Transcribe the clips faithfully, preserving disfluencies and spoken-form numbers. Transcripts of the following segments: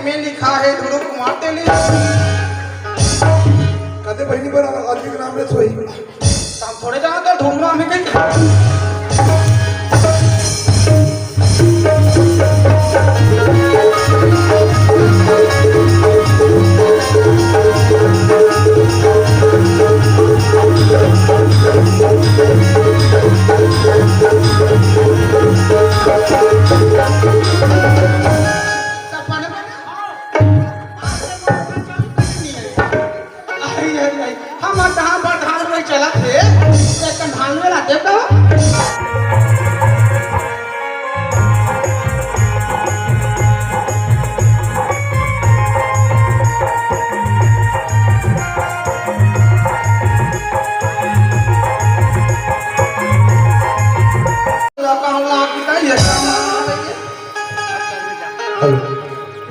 में लिखा है, धुरू कुमार तेली। कते बहिनी बर आदमी के नाम ले सोही। हम थोड़े जानत हन, धुरू नाम हे कहिके। अरे, अरे, अरे, हमर धान पर धान रोई चलत हे, एक ठन धान में ला दे तो।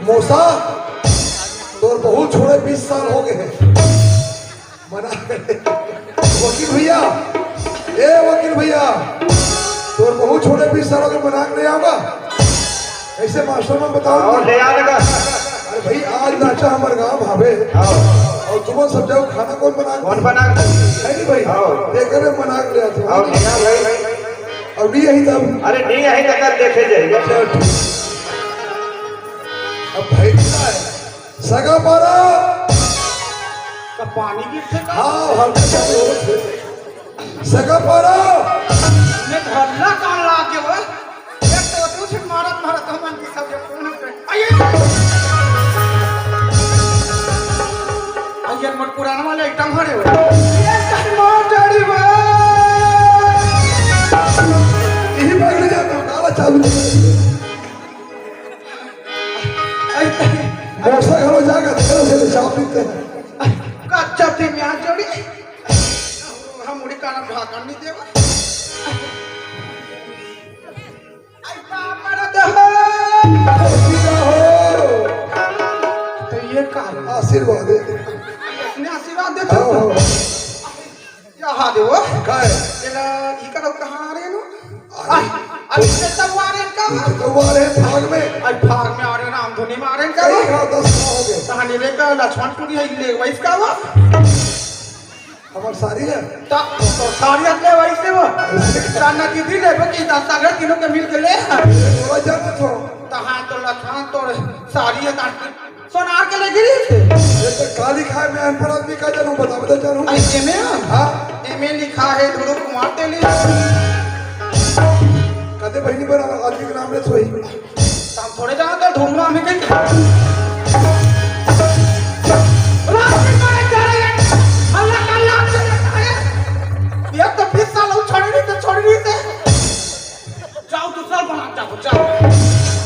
मौसा, तोर बहू छोड़े बीस साल हो गए हैं। मना, वकील भैया, ए वकील भैया, तोर बहू छोड़े बीस साल हो गए, मना के ले आवा। ऐसे मास्टर मन बताओ। अरे भाई, आज नाचा हमर गांव भावे। अउ तुमन सब जाओ, खाना कौन बना? कौन बना? है नहीं भाई? देखे में मना के ले आते हो। अउ नहीं यही तब। अरे नहीं यही तक देखे जाएगा। चल ठीक। अब भाई क्या है? सगा पारा। का पानी गिरथे का? हाँ, हल्का सा जोर से। सगा पारा। मैं धरना कान लागे वो। एक तो तू से मारत मारत हमन की सब जब कौन पे। आइए। आइए, मोर पुराना वाला आइटम हरे हो। एक तक मार डाली बा। यही पकड़ जाता, काला चालू। मौसा घरो जाकर तेरे से चाप पीते हैं। कच्चा थे म्यान जोड़ी। हम उड़ी काना भागन नहीं देवा। आई बाप रे दे। सीधा हो। तो ये का आशीर्वाद है। इसने आशीर्वाद देते हो। क्या हाल है वो? काय? तेरा ई करो कहाँ आ रहे नो? अरे। आ, अभी से तब आ रहे का? तू तो आ रहे फाग में। आई फाग में आ रहे, रामधुनी में आ रहे का? कई वो? का दस का हो गए। कहानी रे का लक्ष्मण टूरी है, ले वैस का वो? हमार सारी है। ता, तो सारी है, ले वैस से वो। ताना की भी ले बकी दस सागर तीनों के मिल के ले। ये बोला जाता तो। ता हाँ, तो लक्ष्मण तो सारी है, तान की सोनार के ले गिरी थे। ये तो काली खाए में अनपढ़ आदमी का जानू, बता, बता जानू। आई एमे? हाँ। एमे लिखा है धुरू कुमार तेली। कते बहिनी बर आदमी के नाम ले सोही। हम थोड़े जानत हन, धुरू नाम हे कहिके। रात के मारे जा रहे हैं। अल्लाह का लाख से रहता है। ये तो बीस साल हो, छोड़ी नहीं थे, छोड़ी नहीं थे। जाओ, दूसरा बना, जाओ, जाओ।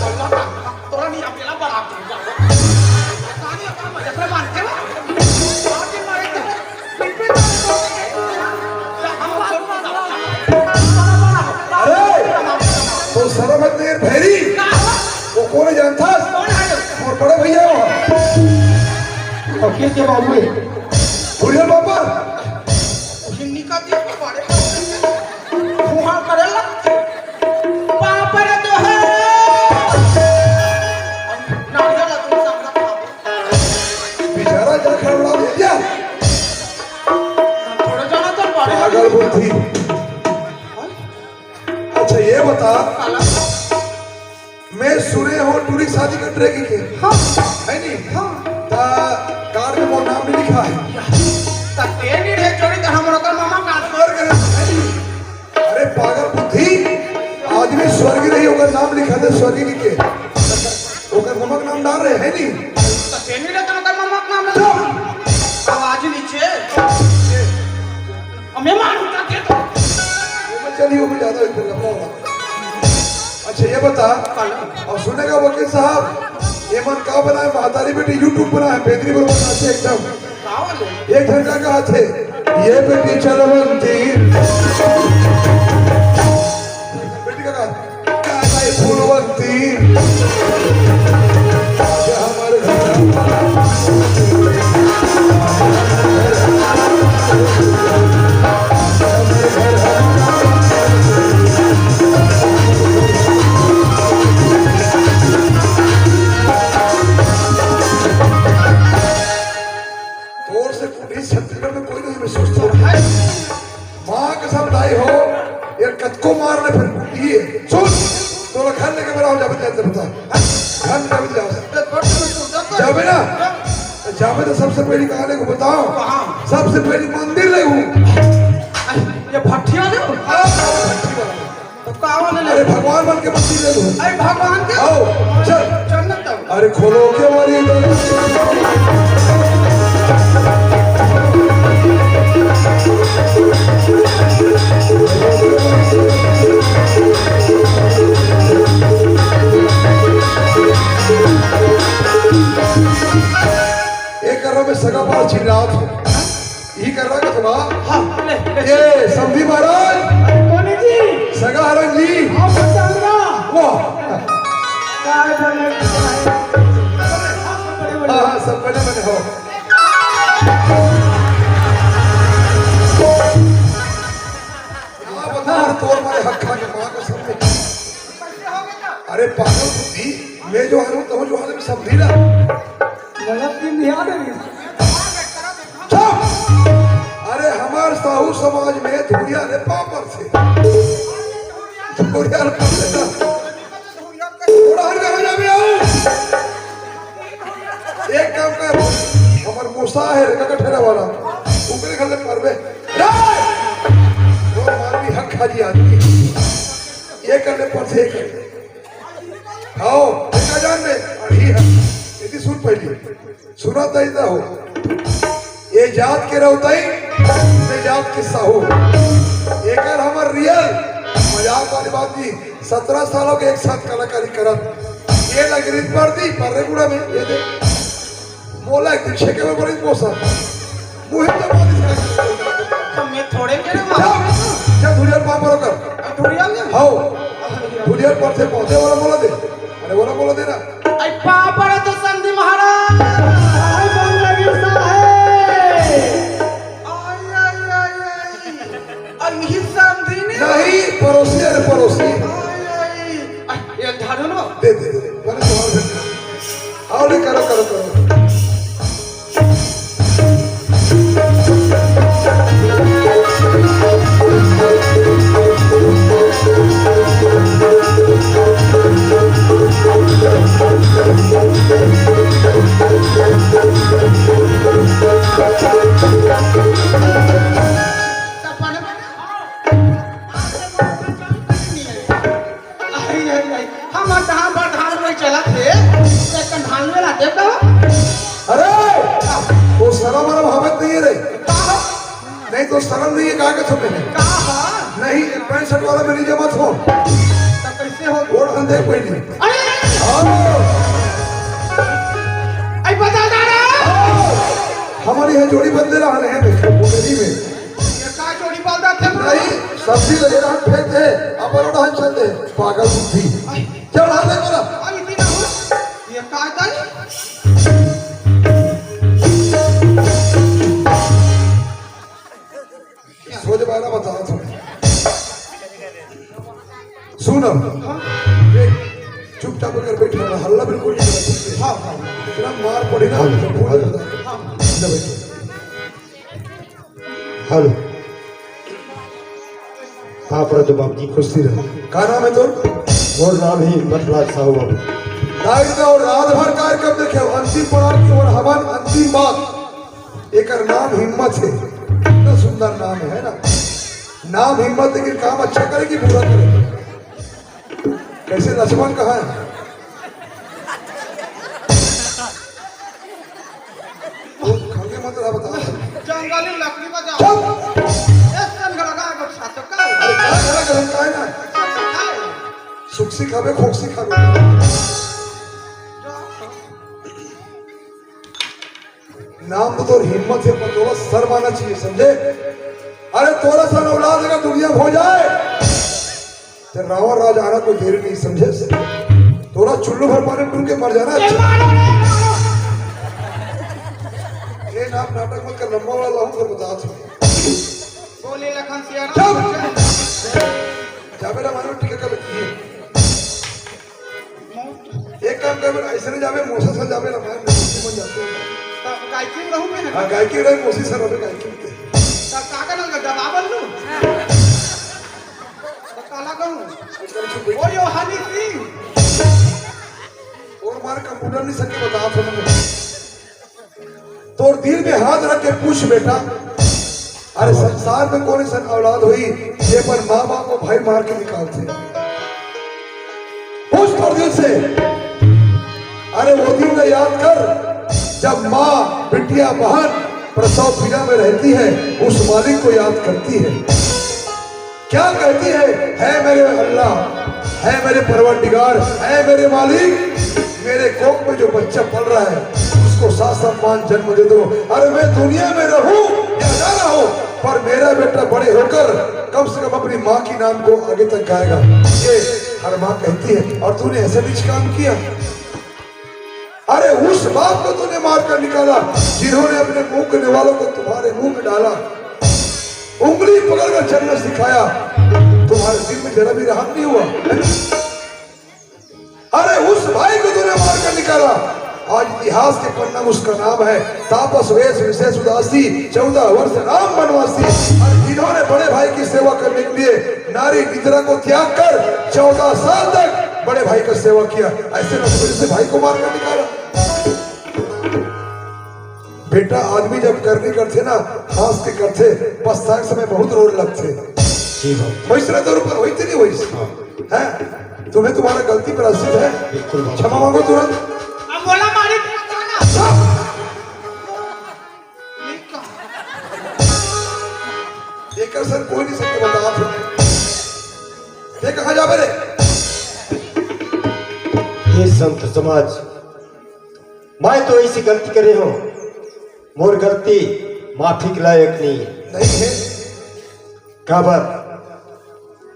अल्लाह का, तोरा नहीं, अकेला बना, जाओ। तानी अपना मजा से मार के ना। आके मारे तो, पिट पिट मारे तो। जा, हम बात, अरे, तो शर्म मत नहीं, भैरी। वो कौन है जानता? कौन है? और बड़े भैया वहाँ। फकीर के बाबू है। बुढ़िया बाबा। हिन्दी का दिया तो बड़े। फुहार करे लगते। बाप रे तो है। नारियल तुम सब का बेचारा जा खड़ा हो गया। थोड़ा जाना तो बड़े। पागल बुद्धि। अच्छा, ये बता, काला। मैं सुने हो टूरी शादी कर रही के? हाँ। है नहीं? हाँ। ता कार्ड में मोर नाम नहीं लिखा है। ता तेल नहीं रहे चोरी, तो हम ओकर मामा का मर गए, है नहीं? अरे पागल बुद्धि, आदमी स्वर्गीय रही, ओकर नाम लिखा दे स्वर्गीय लिख के। ओकर मामा का नाम डाल रहे, है नहीं? तो तेल नहीं रहे, तो ओकर मामा का नाम डाल। चुप। आवाज नीचे। हमें मालूम था, दे दो। वो मैं चलिए, वो मैं ज्यादा इधर लंबा होगा। अच्छा, ये बता, और सुनेगा वकील साहब, ये मन का बनाए, महतारी बेटी YouTube बनाए, बेदरी बरोबर नाचे एकदम। का बोले? एक घंटा का हाथ है, ये बेटी चलवंती। बेटी का गाना, क्या भाई फूलवंती। आजा हमारे घर। हम कभी जाओ। ए, छोड़ दे, तू जा तो। जाबे ना? जा। जाबे तो सबसे पहली कहाँ ले बताओ? कहाँ? सबसे पहली मंदिर ले हूँ। अरे, ये भट्टिया ले? हाँ, भट्टी वाला। तो कहाँ वाले ले? अरे, भगवान मन के मंदिर ले हूँ। अरे, भगवान के? आओ, चल। चल ना तब। अरे, खोलो के मारी। एक करो में सगा पास चिल्लात हो। यही कर रहा का थोड़ा? हाँ, ले, ले। ये समधी महाराज। अरे, कोनी जी। सगा हरण जी। आओ, बच्चा हमरा। वाह। काय बने? हाँ, हाँ, सब बने बने हो। क्या बता, तोर मारे हक खा के माँ को समझे। अरे पागल बुद्धि, मैं जो हालूं, तहूं जो हालूं, समझी ना। गलत दिन ध्यान है। चुप! अरे हमार साहू समाज में धुरिया रे पापर से। धुरिया रे पापर से। थोड़ा हट के हो जा बे, आओ। एक काम कर, हमर मोसा है रे, का ठेला वाला, ओकरे घर ले परबे। रे! वो मानवी हक खा जी आदमी। ये करने पर से कर। आओ, देखा जान दे, अभी है। यदि सुन पहली। सुनत अइसा हो, ये जात के रौतई, ये जात के साहू। एकर हमर रियल मजाक वाली बात नहीं। सत्रह सालों के एक साथ कलाकारी करत, ये लग रीत पर दी, पर रे बूढ़ा में, ये दे। मोला एक दिन छेके में बड़ी पोसा। मुहे जब बात इसका। तो मैं थोड़े के रे जा, माँ। जा, धुरिया पाँव परो कर। धुरिया ने? हाओ। धुरिया पर से पहुँचे वाला बोला दे। अरे, वाला बोला दे ना। आई पापड़ तो समधी महाराज। आई बंदगी साहेब। आई, आई, आई, आई। आई ही समधी ने? नहीं, पड़ोसी, अरे पड़ोसी। आई, आई। आई, ये झाड़ू लो। दे, दे, दे, दे। मैंने तुम्हारे घर का। आओ, ले, करो, करो, करो। अरे, अरे, अरे, हम धान पर धान में चलत हे, तो एक धान में लाते तो। अरे, वो सरम मरम भावत नहीं है रे। का हो? नहीं तो सरम नहीं है, का के थोपे है? का हो? नहीं, पैंट शर्ट वाला में नहीं जमत हो। तो कैसे हो? और हम देख पहले। अरे! हाँ। आई बता जा रहा। हाँ। हमारी यहाँ जोड़ी बंदे रहा है, मेरी में। ये का जोड़ी बांधा थे? नहीं, सब्जी ले रहा फेंक दे, अपन उड़ा चल दे, पागल बुद्धि। आई। चल, हाथ दे मेरा। आई, इतनी ना हो। ये का था? सोच बारा बता थोड़ा। सुन, हाँ? ये चुपचाप होकर बैठ रहा, हल्ला बिल्कुल नहीं करना, ठीक है? हाँ, हाँ। इतना मार पड़े ना, हाँ, तो बोल हाँ। देता है। हाँ। ले बैठो। हेलो। हाँ, प्रदीप बाबू जी, खुशी रहो। का नाम है तोर? मोर नाम ही हिम्मत लाल साहू बाबू। दाई तो रात भर कार्यक्रम देखे, अंतिम पड़ाव की ओर हवन, अंतिम बात। एकर नाम हिम्मत है। कितना सुंदर नाम है ना? नाम हिम्मत, लेकिन काम अच्छा करे कि बुरा करे? कैसे लक्ष्मण कहाँ है? वो खंगे मत रहा, बता। जंगली लकड़ी बजा। चुप! एक जन का लगा है, बच्चा, तो क्या हुआ? अरे, क्या करा, गरम का है ना? क्या है? सुक्सी खाबे, खोक्सी खाबे। नाम तो तोर हिम्मत है, पर तोरा शर्म आना चाहिए, समझे? अरे, तोरा सन औलाद अगर दुनिया में हो जाए, तो रावण राज आना कोई देरी नहीं, समझे? तोरा चुल्लू भर पानी में डूब के मर जाना। ये मारो रे, मारो। ये नाम नाटक मत कर, लंबा वाला लाऊं, फिर बता तू। बोले लखन सिया राम। चुप! जाबे ना मारो, टिकट का लगती है। एक काम करबे ना, ऐसे नहीं जाबे, मोसा सन जाबे ना, मार मोसी बन जाते हैं। तो गायकी में रहूं मैं? हाँ, गायकी रहे, मोसी सन रहे, गायकी में। तो का करना लगा, दबावन लूं? तो काला कहूं? ओ यो हनी सिंह। ओ तोर मारे कंप्यूटर नहीं सके, बता तुमने। तोर दिल में हाथ रख के पूछ बेटा, अरे संसार में कौन ऐसा औलाद हुई जे अपन माँ बाप को भाई मार के निकालते? पूछ तोर दिल से। अरे वो दिन ला याद कर, जब माँ, बिटिया, बहन प्रसव पीड़ा में रहती है, उस मालिक को याद करती है। क्या कहती है? है मेरे अल्लाह, है मेरे परवरदिगार, है मेरे मालिक, मेरे कोख में जो बच्चा पल रहा है, उसको सात सम्मान जन्म दे दो। अरे मैं दुनिया में रहूं या ना रहूं, पर मेरा बेटा बड़े होकर कम से कम अपनी माँ के नाम को आगे तक गाएगा। ये हर माँ कहती है। और तूने ऐसा नीच काम किया। अरे उस बाप को तूने मार कर निकाला, जिन्होंने अपने मुंह के निवालों को तुम्हारे मुंह में डाला, उंगली पकड़कर चलना सिखाया, तुम्हारे दिल में जरा भी रहम नहीं हुआ। अरे उस भाई को तूने मार कर निकाला, आज इतिहास के पन्ना में उसका नाम है, तापस वेश विशेष उदासी, चौदह वर्ष राम वनवासी। और जिन्होंने बड़े भाई की सेवा करने के लिए नारी निद्रा को त्याग कर चौदह साल तक बड़े भाई का सेवा किया, ऐसे नौकरी से भाई को मार कर निकाला। बेटा, आदमी जब करनी करथे ना, हंस के करथे, पछताए के समय बहुत रोड़ लगथे। जी बाबू। वैसने तौर पर होई थी नहीं वैसे। हाँ। हैं? तुम्हें तुम्हारा गलती प्रायश्चित है। बिल्कुल बाबू। क्षमा मांगो तुरंत। अब बोला मारी तेरा गाना। चुप। ये कहा? एकर सर कोई नहीं सकता, बता आप। ये कहाँ जाबे रे? हे संत समाज, मैं तो ऐसी गलती करे हूँ, मोर गलती माफी के लायक नहीं है। नहीं है। काबर?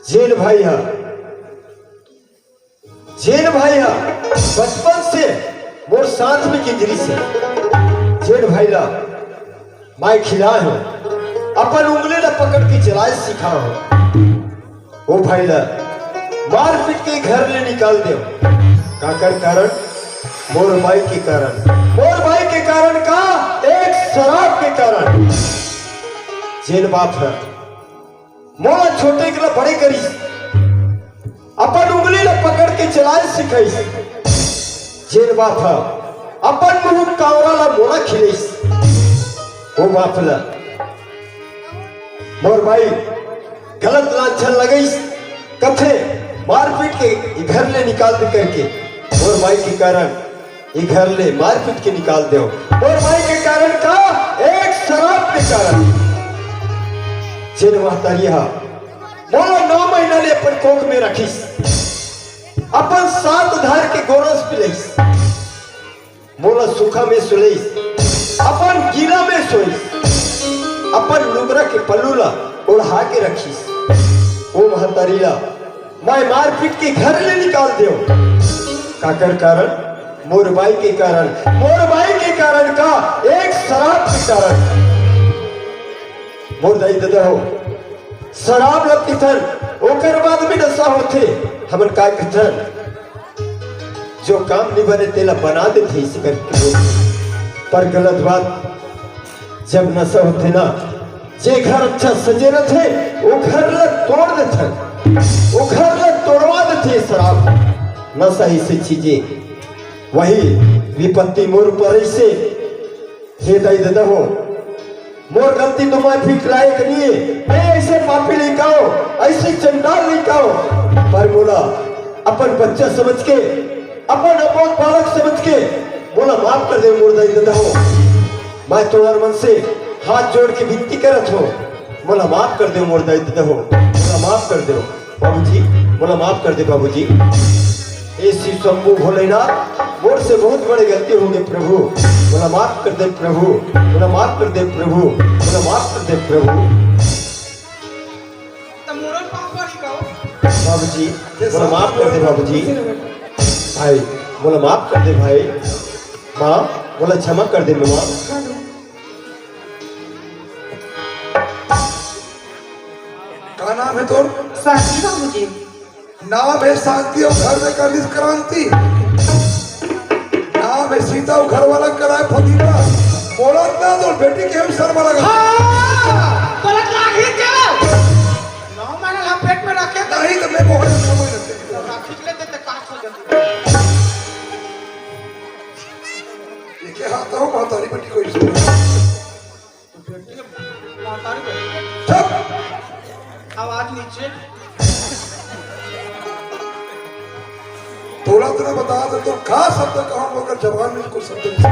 जेन भाई हा, जेन भाई हा बचपन से मोर साथ में किंजरी से, जेन भाई ला मैं खिलाए हूँ, अपन उंगली ला पकड़ के चलाए सिखाए हूँ, ओ भाई ला मारपीट के घर ले निकाल दे। काकर कारण? मोर बाई के कारण। मोर बाई के कारण का? एक शराब के कारण। जेन बाप है मोला छोटे के ला बड़े करिस, अपन उंगली ला पकड़ के चलाए सिखाइस। जेन बाप है अपन मुंह कावरा ला मोला खिलइस, ओ बाप ला मोर बाई गलत लांछन लगइस, कथे मारपीट के ई घर ले निकाल दे करके। मोर बाई के कारण ई घर ले मारपीट के निकाल देव। मोर बाई के कारण का? एक शराब के कारण। जेन महतारी हा मोला नौ महीना ले अपन कोख में रखिस, अपन सात धार के गोरस पिलइस, मोला सूखा में सुलइस, अपन गीला में सोइस, अपन लुगरा के पल्लू ला ओढ़ा के रखिस। ओ महतारी ला मैं मारपीट के घर ले निकाल देव। काकर कारण? मोर बाई के कारण। मोर बाई के कारण का? एक शराब के कारण। मोर दाई ददा हो, शराब ल पीथन, ओकर बाद में नशा होथे। हमन काय कथन, जो काम नहीं बने तेला बना देथे, इसी करके बोलथे। पर गलत बात, जब नशा होथे ना, जे घर अच्छा सजे रथे, वो घर ल तोड़ देथन, वो घर ल तोड़वा देथे शराब। नशा ऐसी चीजे, वही विपत्ति मोर ऊपर ऐसे हे दाई ददा हो, मोर गलती तो मैं फिर लायक नहीं है। मैं ऐसे पापी लइका हो, ऐसे चंडाल लइका हो, पर मोला अपन बच्चा समझ के, अपन अबोध बालक समझ के मोला माफ कर दे मोर दाई ददा हो। मैं तोहर मन से हाथ जोड़ के विनती करत हो, मोला माफ कर दे मोर दाई ददा हो, मोला माफ कर दे। बाबूजी, मोला माफ कर दे बाबूजी। हे शिव शंभू भोलेनाथ, मोर से बहुत बड़े गलती हो गए प्रभु, मोला माफ कर दे प्रभु, मोला माफ कर दे प्रभु, मोला माफ कर दे प्रभु। त मोरो पाँव पड़ी का हो? बाबूजी, मोला माफ कर दे बाबूजी। भाई, मोला माफ कर दे भाई। माँ, मोला क्षमा कर दे माँ। का नाम है तोर? शांति बाबूजी। नाम है शांति और घर में कर दी क्रांति। नाम है सीता और घर वाला कराए फकीरा। बोलत ना तो बेटी के हम शर्मा लगा। हाँ, बोलत लागी क्या? नौ महीना हम पेट में रखे तो नहीं तो मैं बहुत समझ लेते। खींच लेते तो काट हो जाती। देखे हाथ हो, महतारी बेटी कोई सुन। तो बेटी के महतारी बेटी। चुप। आवाज नीचे। थोड़ा थोड़ा बता दे तो का शब्द कहा, मगर जबान में कुछ शब्द नहीं।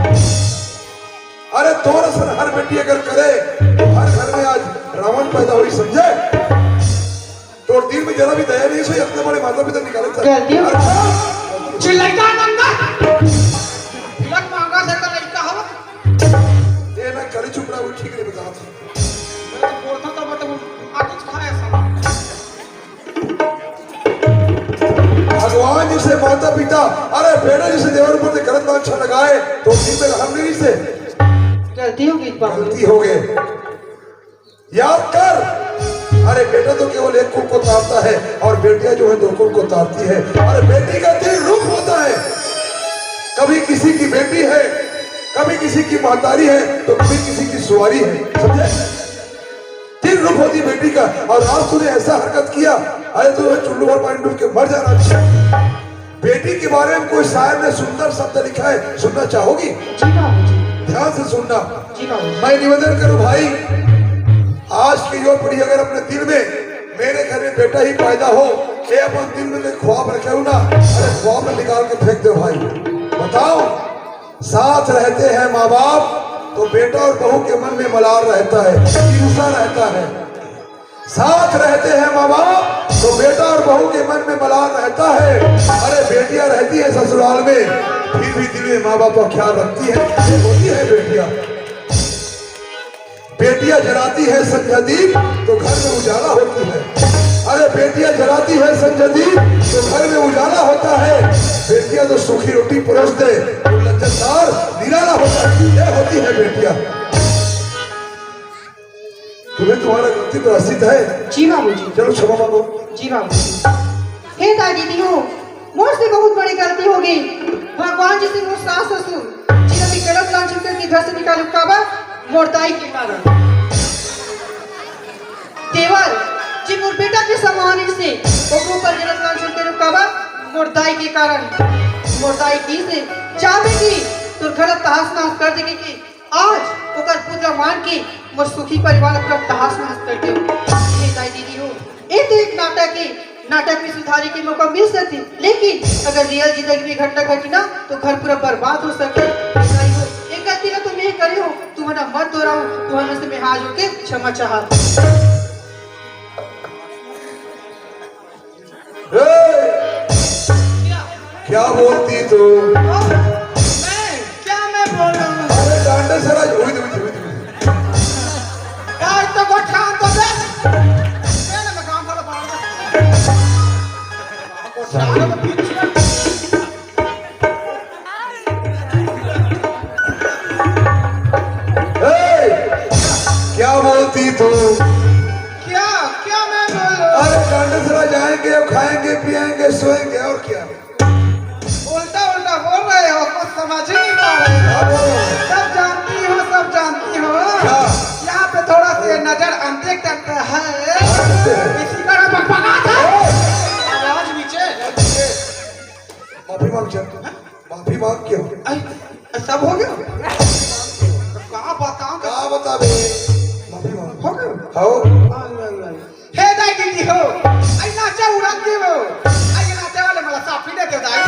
अरे, तोर असन हर बेटी अगर करे तो हर घर में आज रावण पैदा होई, समझे? तोर दिल में जरा भी दया नहीं सोई, इतने बड़े माता पिता निकाले था। गलती हो गई। चिल्लाइका नंदा। तिलक मांगा से कर लइका हो। ये ना करे, चुप रहा, वो ठीक नहीं बता था। मैं तो बोलता था, मैं तो आगे खाया सब। भगवान जैसे माता पिता, अरे, बेटा जैसे देवर पर गलत बात अच्छा लगाए तो दिल में रहम नहीं से। गलती हो गई बाबू। गलती हो गए। याद कर, अरे, बेटा तो केवल एक कुल को तारता है और बेटियां जो है दो कुल को तारती है। अरे, बेटी का तीन रूप होता है, कभी किसी की बेटी है, कभी किसी की महतारी है, तो कभी किसी की सुवारी है, समझे? तीन रूप होती बेटी का। और आज तूने ऐसा हरकत किया, अरे, तू चुल्लू भर पानी डूब के मर जाना अच्छा। बेटी के बारे में कोई शायर ने सुंदर शब्द लिखा है, सुनना चाहोगी? जी बाबूजी। ध्यान से सुनना। जी बाबूजी। मैं निवेदन करूं भाई, आज की युवा पीढ़ी अगर अपने दिल में मेरे घर में बेटा ही पैदा हो, ये अपन दिल में कोई ख्वाब रखे हो ना, अरे ख्वाब में निकाल के फेंक दो भाई। बताओ, साथ रहते हैं माँ बाप तो बेटा और बहू के मन में मलाल रहता है, ईर्षा रहता है। साथ रहते हैं माँ बाप तो बेटा और बहू के मन में मलाल रहता है। अरे, बेटियां रहती है ससुराल में, फिर भी दिल में माँ बाप का ख्याल रखती है, ये होती है बेटियां। बेटियां जलाती है संध्या दीप तो घर में उजाला होती है। अरे, बेटियां जलाती है संध्या दीप तो घर में उजाला होता है। बेटियां तो सूखी रोटी परोस दे तो लज्जतदार निराला होता है। ये होती है बेटियां। तुम्हें तुम्हारा गलती प्रायश्चित है। जी बाबूजी। चलो, क्षमा मांगो। जी बाबूजी। हे दाई दीदी हो, मोर से बहुत बड़ी गलती हो गई। भगवान जी से मोर सास ससुर जी अभी गलत लांछन करके घर से निकाले, काबर? मोर दाई के कारण। देवर जी मोर बेटा के समान से ओकरो ऊपर गलत लांछन करे, काबर? मोर दाई के कारण। मोर दाई की से, जा बेटी, तोर घर तहस नहस कर देके के आज ओकर पुत्र मान के मोर सुखी परिवार ला तहस नहस कर देव। हे दाई दीदी हो, ए तो एक नाटक हे, नाटक में सुधारे के मौका मिल सकथे, लेकिन अगर रियल जिंदगी में घटना घटी ना, तो घर पूरा बर्बाद हो सकथे। हे दाई हो, ए गलती ला तो मैं करे हो, तुमन मत दोहराओ, तुमन से मैं हाथ जोड़ के क्षमा चाहत। ए, क्या? क्या बोलती तू? मैं? क्या मैं बोल रहा हूँ? अरे, डांडे से राज, हुई, हुई, हुई, हुई। यार, तो गोठान तो दे। दे ना, मैं काम वाला बाहर। गोठान तो पीछे। ए, क्या बोलती तू? क्या, क्या मैं बोलूं? अरे, डांडे से राज, आएंगे, खाएंगे, पिएंगे, सोएंगे, और क्या? उल्टा उल्टा बोल रहे हो, कुछ समझ ही नहीं पा रहे हो। हाँ, बोलो। सब जानती हो, सब जानती हो। क्या? यहाँ पे थोड़ा सा ये नजर अंधे करता है। हाँ, करते हैं। इसी कारण बकबकात है। आवाज नीचे। माफी मांग चल। माफी मांग क्यों? आई, सब हो गया। का बताओ? का बताबे? माफी मांग। हो गया? हाओ। आई, आई, आई। हे दाई दीदी हो, आई नाचा उड़ान के हो, आई नाचा वाले मला साफी दे दे दाई।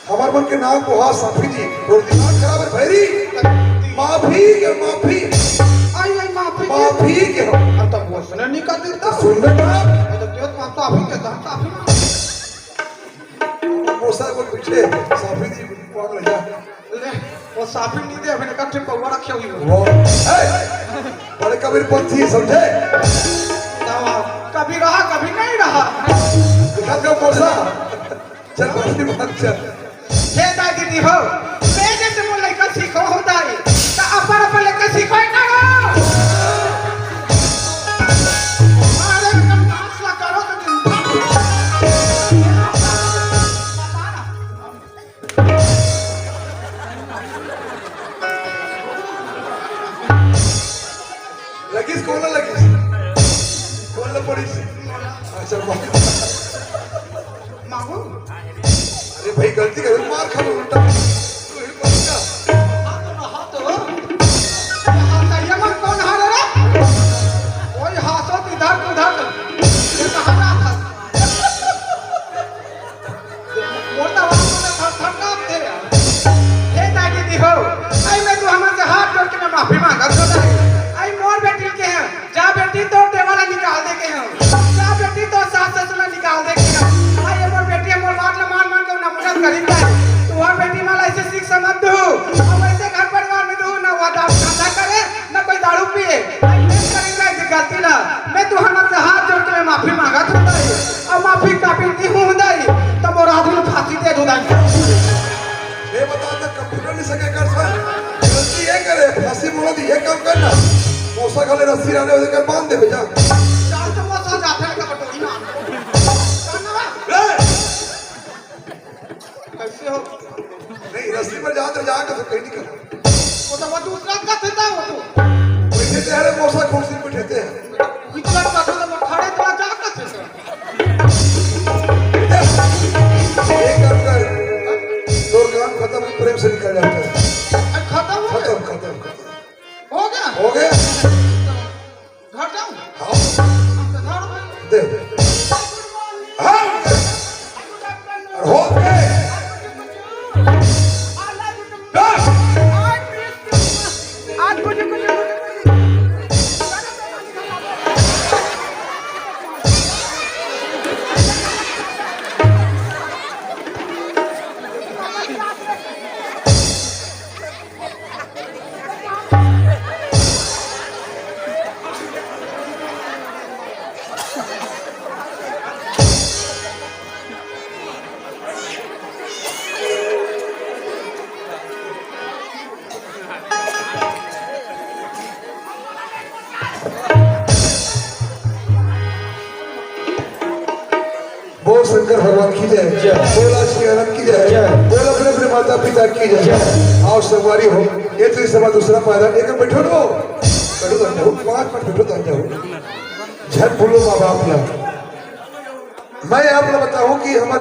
हमार मन के नाम को हा साफी जी, और दिमाग खराब है भैरी। माफी के माफी। आई, आई माफी के। माफी के हो। अब तो वो सुने नहीं कर देता। सुन बे बाप। ये तो क्यों माफ साफी के, तो हम साफी मांग। मोसा को पीछे साफी जी कौन ले जा? ले, वो साफी नहीं दे, अभी इकट्ठे पौवा रखे हुई हो। वो, ए, बड़े कबीरपंथी समझे? कभी रहा, कभी नहीं रहा। दिखा दो मोसा। चल, बाकी बात चल। हे दाई दीदी हो, मैं जैसे मोर लइका सीखो हो दाई, त अपन अपन लइका सीखो ही ना हो। अरे, एकदम नाच ला करो तो दिन भर। लगिस कोन ला लगिस? कोन ला पड़िस? अच्छा, मांगू। मांगू? अरे भाई, गलती कर, मार खा उल्टा। तू ही पड़ेगा। माफी मांगत हो दाई। आई मोर बेटी के हैं, जा बेटी तोर देवर ला निकाल दे के हैं, जा बेटी तोर सास ससुर ला निकाल दे के हैं। आई ये मोर बेटी, मोर बात ला मान मान के नमूना करी दाई। तू हर बेटी ला ऐसे शिक्षा मत दू, अब ऐसे घर परिवार में दू ना, वो दारू धंधा करे ना कोई दारू पिए। आई मैं करी दाई ये गलती ला, मैं तू हमर से हाथ जोड़ के मैं माफी मांगत हो दाई, अब माफी काबिल नहीं हूँ दाई, तो मोर आदमी ला फांसी दे दू दाई। ये बता दे, कंप्यूटर नहीं सके कर सर। गलती ये करे, फांसी मोड़ दी, ये काम करना। मौसा खाले रस्सी रहने उधर कर बांध दे बेटा। चाल तो मौसा जाते हैं का बटोरी ना। ए! कैसे हो? नहीं, रस्सी पर जाते जाके तो कहीं नहीं कर। वो तो वो दूसरा का थे था वो तो। बैठे थे, अरे मौसा कुर्सी पे बैठे थे। इतना पता तो वो खड़े इतना जा का थे सर। एक काम कर, तोर काम खत्म, प्रेम से निकल जाते हैं। अरे खत्म हो गया? खत्म, खत्म, खत्म। हो गया? हो गया। घर जाऊं? हाँ। तो घर भाई। दे। हाँ। और हो गए। दस। बोल शंकर भगवान की जय। जय। बोल आज के आनंद की जय। जय। बोल अपने अपने माता पिता की जय। जय। आओ संगवारी हो, ये तो इस समय दूसरा पायरा, एक बैठो लो, बैठो तो जाओ, पाँच मिनट बैठो तो जाओ। झट बोलो माँ बाप ना। मैं आप लोग बताऊं कि हमारे